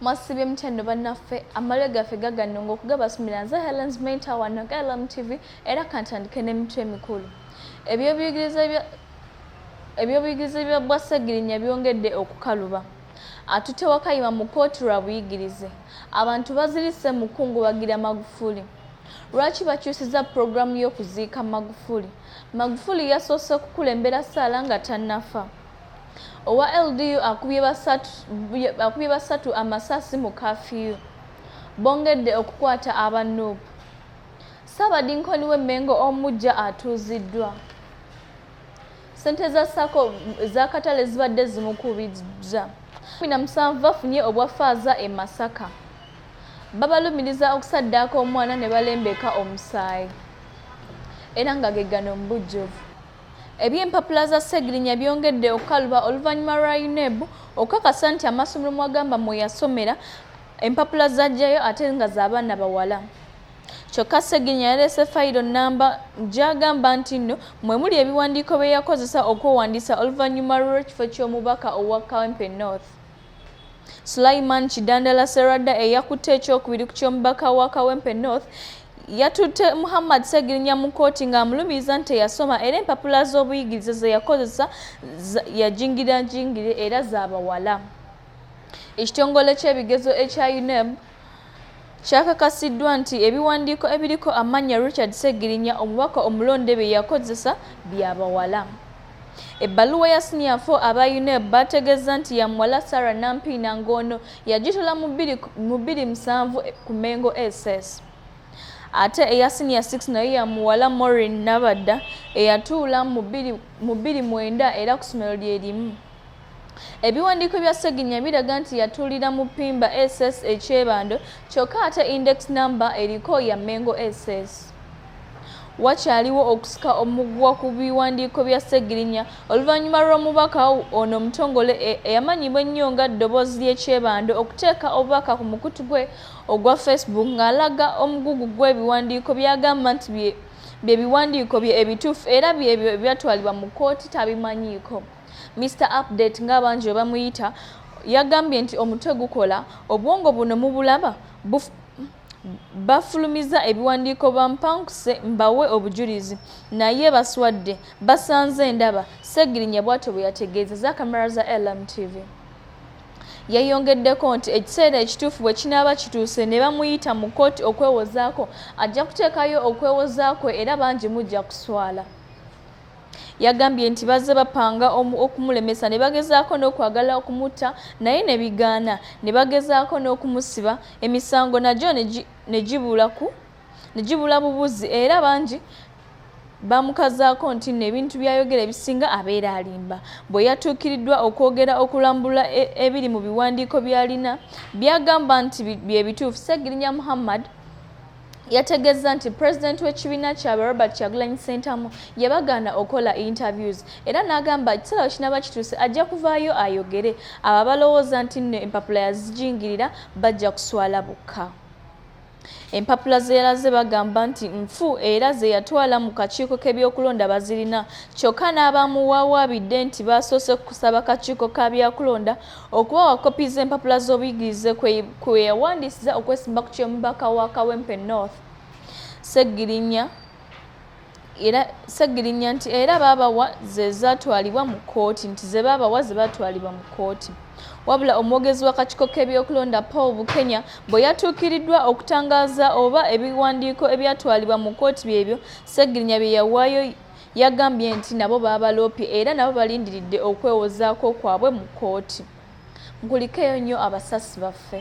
Mwasibye mutendo bannaffe, amalwe gaffe gaganno ng'okugabasumira nze Helens Mentor wano ku LMTV, era kantandike n'emitwe emikulu. Ebyobuyigirize bya bwa Ssegirinya byongedde okukaluba. Atutte Wakayima mu kkooti lwa buyigirize. Abantu bazirise mu kukungubagira Magufuli. Lwaki bakyusizza pulogulaamu y'okuziika Magufuli? Magufuli yasoose kukulembera ssaala nga tannafa. Owa LDU akubye basatu amasasi mu kafiyu. Bongedde okukwata aba Nup. Ssaabadinkoni w'e Mmengo omuggya atuuziddwa. Ssente za SACCO ez'akatale zibadde zimukubizza. 17 bafunye obwa ffaaza e Masaka. Babalumiriza okusaddaaka omwana ne balembeka omusaayi. Era nga ge gano mu bujjuvu. Eby'empapula za Ssegirinya byongedde okukaluba oluvannyuma lwa UNEB okukakasa nti amasomero mw'agamba mwe yasomera empapula z'aggyayo ate nga za baana bawala. Kyokka Ssegirinya yaleese fayiro nnamba gy'agamba nti nno mwe muli ebiwandiiko bye yakozesa okwewandiisa oluvannyuma lw'ekifo ky'omubaka owa Kawempe North. Sulaiman Kidandala Serwadda eyakutte ekyokubiri ku ky'omubaka wa Kawempe North yatutte Muhammad Ssegirinya mu kkooti ng'amulumiriza nti teyasoma era empapula z'obuyigirize ze yakozesa yajingirajingire era za bawala. Ekitongole ky'ebigezo ekya UNEB kyakakasiddwa nti ebiwandiiko ebiriko amannya Richard Ssegirinya omubaka omulonde bye yakozesa bya bawala. Ebbaluwa ya Siniya Four aba UNEB baategeezza nti ya muwala Sarah Nampiina ng'ono yagitola mu 2007 ku Mengo SS. Ate eya Siniya Six nayo ya muwala Maureen Nabadda eyatuula mu 2009 era ku ssomero lye limu. Ebiwandiiko bya Sseginya biraga nti yatuulira mu Pimba SS e Kyebando kyokka ate index number eriko ya Mengo SS. Wakyaliwo okusika omuguwa ku biwandiiko bya Ssegirinya oluvannyuma lw'omubaka ono omutongole e, eyamanyibwa ennyo nga Ddoboozi ly'e Kyebando okuteeka obubaka ku mukutu gwe ogwa Facebook ng'alaga omugugu gw'ebiwandiiko by'agamba nti bye biwandiiko bye ebituufu era byebyo ebyatwalibwa mu kkooti tabimanyiiko. Mister Update ng'abangi bwe bamuyita yagambye nti omutwe gukola, obwongo buno mubulaba bafulumiza ebiwandiiko bampankuse mbawe obujulizi naye baswadde basanze ndaba, Ssegirinya bwatyo bwe yategeezezza kamera za LMTV. Yayongeddeko nti ekiseera ekituufu bwe kinaaba kituuse ne bamuyita mu kkooti okwewozaako ajja kuteekayo okwewozaakwe era bangi mujja kuswala. Yagambye nti bazze bapanga okumulemesa ne bagezaako n'okwagala okumutta naye ne bigaana ne bagezaako n'okumusiba emisango nagyo ne gibula bubuzi era bangi bamukazaako nti nno ebintu by'ayogera ebisinga abeera alimba. Bwe yatuukiriddwa okwogera okulambulula e, ebiri mu biwandiiko by'alina by'agamba nti bye bituufu, Ssegirinya Muhammad yategezza nti pulezidenti w'ekibiina kyabwe Robert Kyagulanyi Ssentamu yabagaana okukola interviews era n'agamba ekiseera bwe kinaaba kituuse ajja kuvaayo ayogere abo abalowooza nti nno empapula yazijingirira bajja kuswala bokka. Empapula ze yalaze bagamba nti nfu era ze yatwala mu kakiiko k'ebyokulonda bazirina kyokka n'abamuwawaabidde nti baasoose kusaba kakiiko ka byakulonda okubawa kopi z'empapula z'obuyigirize kwe yawandiisiza okwesimba ku ky'omubaka wa Kawempe North Ssegirinya era Ssegirinya nti era baabawa ze zaatwalibwa mu kkooti nti ze baabawa ze baatwalibwa mu kkooti. Wabula omwogezi w'akakiiko k'ebyokulonda Paul Bukenya bwe yatuukiriddwa okutangaaza oba ebiwandiiko ebyatwalibwa mu kkooti byebyo Ssegirinya bye yawaayo Yagambye nti nabo baabaloopye era nabo balindiridde okwewozaako kwabwe mu kkooti. Nkulikeeyo nnyo abasasi baffe.